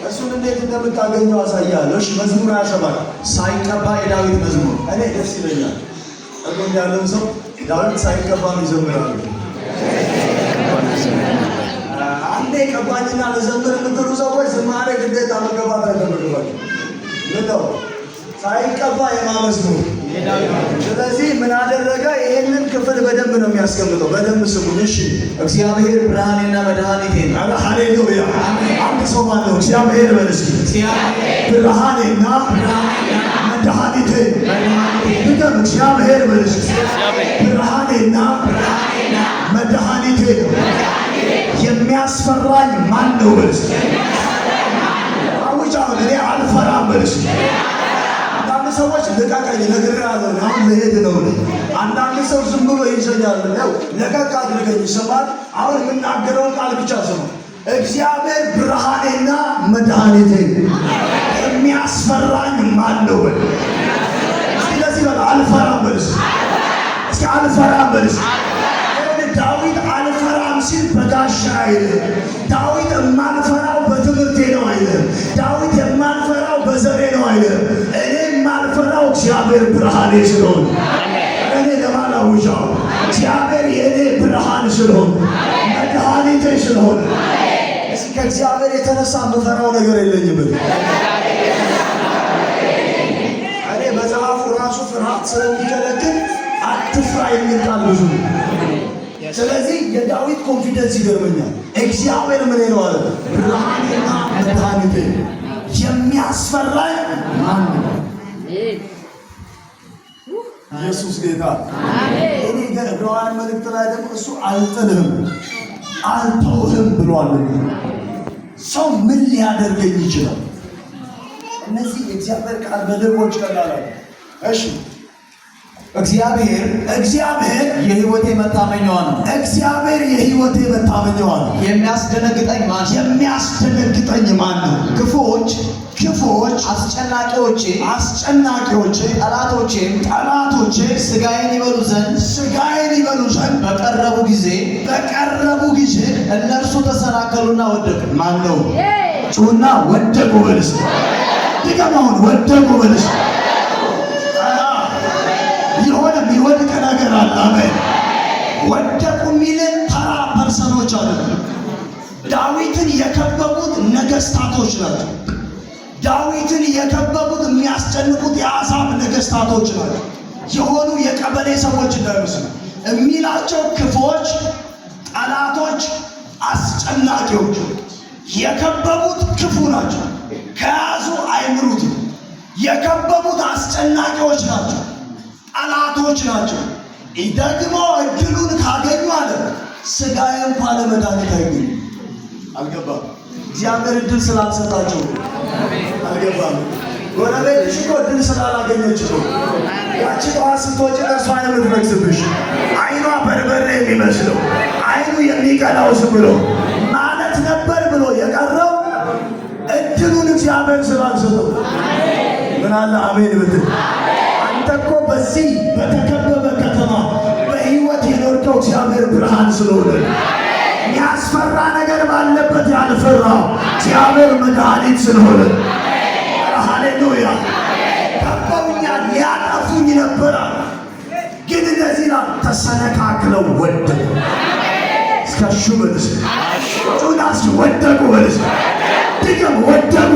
እሱን እንዴት እንደምታገኘው አሳያለሁ። እሺ፣ መዝሙር 27። ሳይቀባ የዳዊት መዝሙር። እኔ ደስ ይለኛል። እጎን ያለን ሰው ዳዊት ሳይቀባ ነው ይዘምራሉ። አንዴ ቀባኝና ልዘምር የምትሉ ሰዎች ዝማሬ ግዴታ መገባት አይጠበቅባቸው። ምነው ሳይቀባ የማመዝሙር? ስለዚህ ምን አደረገ? ይህንን ክፍል በደንብ ነው የሚያስቀምጠው። በደንብ ስሙኝ እሺ። እግዚአብሔር ብርሃኔና መድኃኒቴ ነው። ኧረ ሃሌሉያ! አንድ ሰው ማን ነው? እግዚአብሔር በል እስኪ። ብርሃኔና መድኃኒቴ። ድገም። እግዚአብሔር በል እስኪ። ብርሃኔና መድኃኒቴ ነው። የሚያስፈራኝ ማን ነው? በል እስኪ። አውጅ አሁን፣ እኔ አልፈራም በል እስኪ። አንዳንድ ሰዎች ልቀቀኝ ነግሬሃለሁ፣ አሁን ልሄድ ነው። አንዳንድ ሰው ዝም ብሎ ይዘኛል። ያው ለቀቅ አድርገኝ ይሰማል። አሁን የምናገረውን ቃል ብቻ ስማ። እግዚአብሔር ብርሃኔና መድኃኒቴ፣ የሚያስፈራኝ ማን ነው? በል እስኪ። ለዚህ በል፣ አልፈራም በል እስኪ። እስኪ አልፈራም በል እስኪ። ዳዊት አልፈራም ሲል በጋሻ አይልም። ዳዊት የማልፈራው በትምህርቴ ነው አይልም። ዳዊት የማልፈራው በዘሬ ነው አይልም። እኔ የማልፈራው እግዚአብሔር ብርሃኔ ስለሆነ፣ እኔ ለማላውጃው እግዚአብሔር የእኔ ብርሃን ስለሆነ፣ መድኃኒቴ ስለሆነ፣ እስኪ ከእግዚአብሔር የተነሳ የምፈራው ነገር የለኝም። እኔ መጽሐፉ ራሱ ፍርሃት ስለሚከለክል አትፍራ የሚል ቃል ብዙ ነው። ስለዚህ የዳዊት confidence ይገርመኛል። እግዚአብሔር ምን ነው አለ? ብርሃኔና መድኃኒቴ፣ የሚያስፈራኝ ማን ነው? ኢየሱስ ጌታ። እኔ ግን ዕብራውያን መልእክት ላይ ደግሞ እሱ አልጥልህም አልተውህም ብሏል። ሰው ምን ሊያደርገኝ ይችላል? እነዚህ የእግዚአብሔር ቃል መልእኮች ቀላል። እሺ። እግዚአብሔር እግዚአብሔር የሕይወቴ መታመኛዋ ነው። እግዚአብሔር የሕይወቴ መታመኛዋ ነው። የሚያስደነግጠኝ ማን ነው? የሚያስደነግጠኝ ማን ነው? ክፉዎች ክፉዎች አስጨናቂዎቼ አስጨናቂዎቼ ጠላቶቼም ጠላቶቼ ስጋዬን ይበሉ ዘንድ ስጋዬን ይበሉ ዘንድ በቀረቡ ጊዜ በቀረቡ ጊዜ እነርሱ ተሰናከሉና ወደቁ። ማን ነው? ጩና ወደቁ በል እስኪ። ድገም አሁን፣ ወደቁ በል እስኪ። የሆነ የሚወድቅ ነገር አለ። አሜን። ወደቁ የሚልን ተራ person ኦች አይደለም። ዳዊትን የከበቡት ነገስታቶች ናቸው። ዳዊትን የከበቡት የሚያስጨንቁት የአሕዛብ ነገስታቶች ናቸው። የሆኑ የቀበሌ ሰዎች እንዳይመስሉ። የሚላቸው ክፉዎች፣ ጠላቶች፣ አስጨናቂዎች የከበቡት ክፉ ናቸው። ከያዙ አይምሩትም። የከበቡት አስጨናቂዎች ናቸው፣ ጠላቶች ናቸው። ደግሞ እድሉን ካገኙ አለ ስጋዬ እንኳ ለመድኃኒት አይገኝም። አልገባም። እግዚአብሔር እድል ስላልሰጣቸው አልገባም። ጎረቤትሽ እኮ እድል ስላላገኘች ነው። ያቺ ጠዋት ስትወጪ እርሷን የምትነግስብሽ፣ አይኗ በርበሬ የሚመስለው፣ አይኑ የሚቀላው ዝም ብሎ ማለት ነበር ብሎ የቀረው እድሉን እግዚአብሔር ስላልሰጠው። ምን አለ አሜን ብትል? አንተ እኮ በዚህ በተከበበ ከተማ በሕይወት የኖርከው እግዚአብሔር ብርሃን ስለሆነ፣ የሚያስፈራ ነገር ባለበት ያልፈራው እግዚአብሔር መድኃኒት ስለሆነ። ሃሌሉያ። ከበውኛል፣ ሊያጠፉኝ ነበረ፣ ግን እነዚህ ላ ተሰነካክለው ወደቁ። እስከ ሹ በልስ፣ ጩናስ፣ ወደቁ በልስ፣ ድገም፣ ወደቁ።